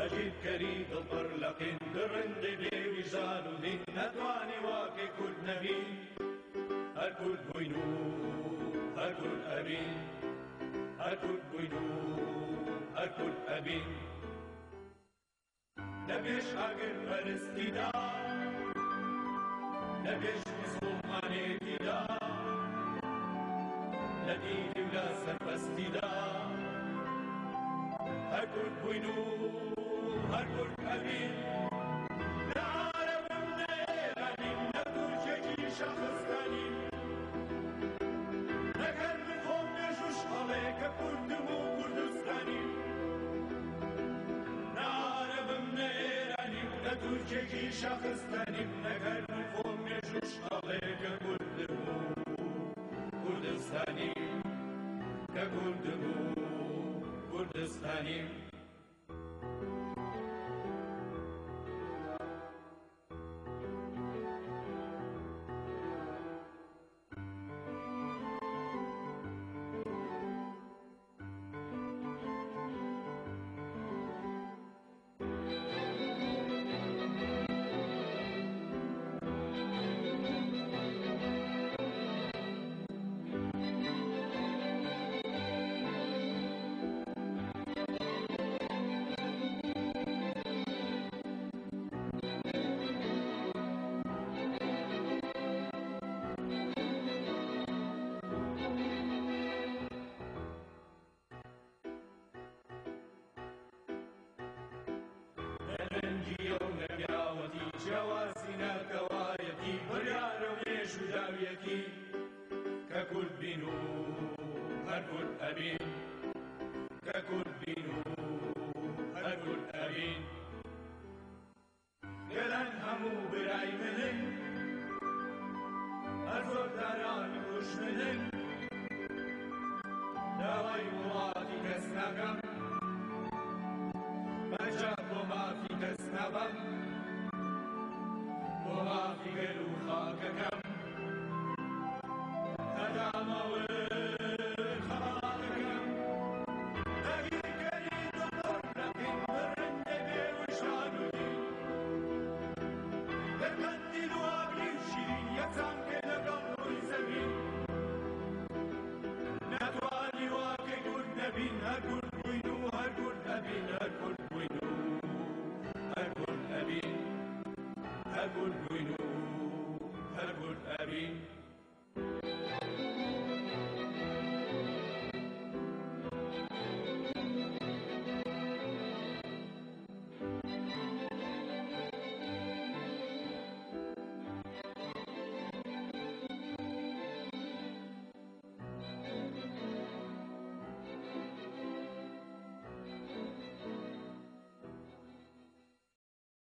داگیرکەری دڵ پڕ لە قین، دڕندەی بێ ویژدان و دین، نەتوانی واکەی کورد نەبین، هەر کورد بووین و هەر کورد ئەبین، هەر کورد بووین و هەر کورد ئەبین. لە پێش ئاگر پەرستیدا، لە پێش موسوڵمانێتیدا، لە دیلی و لە سەربەستیدا، هەر کورد بووین و هەر کورد ئەبین. نە عەرەبم نە ئێرانیم، نە تورکێکی شەخستانیم، نەک هەر من خۆم مێژووش ئەڵێ کە کوردم و کوردستانیم. نە عەرەبم نە ئێرانیم، نە تورکێکی شەخستانیم، نەک هەر من خۆم مێژووش ئەڵێ کە کوردم و کوردستانیم، کە کوردم و کوردستانیم. نە نەنگییە و نە پیاوەتی، جیاوازی نەتەوایەتی، بڕیارە و مێژوو داویەتی کە کورد بین و هەر کورد ئەبین، کە کورد بین و هەر کورد ئەبین. گەلان هەموو برای منن، هەر زۆرداران دوژمنن، داوای وڵاتی کەس ناکەم، مەجا بۆ مافی کەس نابەم، بۆ مافی گەل و خاکەکەم هەتا ماوم خەباتەکەم. داگیرکەری دڵپڕ لە قین، دڕندەی بێ ویژدان و دین، گەر قەندیل و ئاگری و شیرین یەکسان کەی لەگەڵ ڕووی زەمین، ناتوانی واکەی کورد نەبین، هەر کورد بووین و هەر کورد ئەبین، هەر کورد بووین و هەر کورد ئەبین، هەر کورد بووین و هەر کورد ئەبین.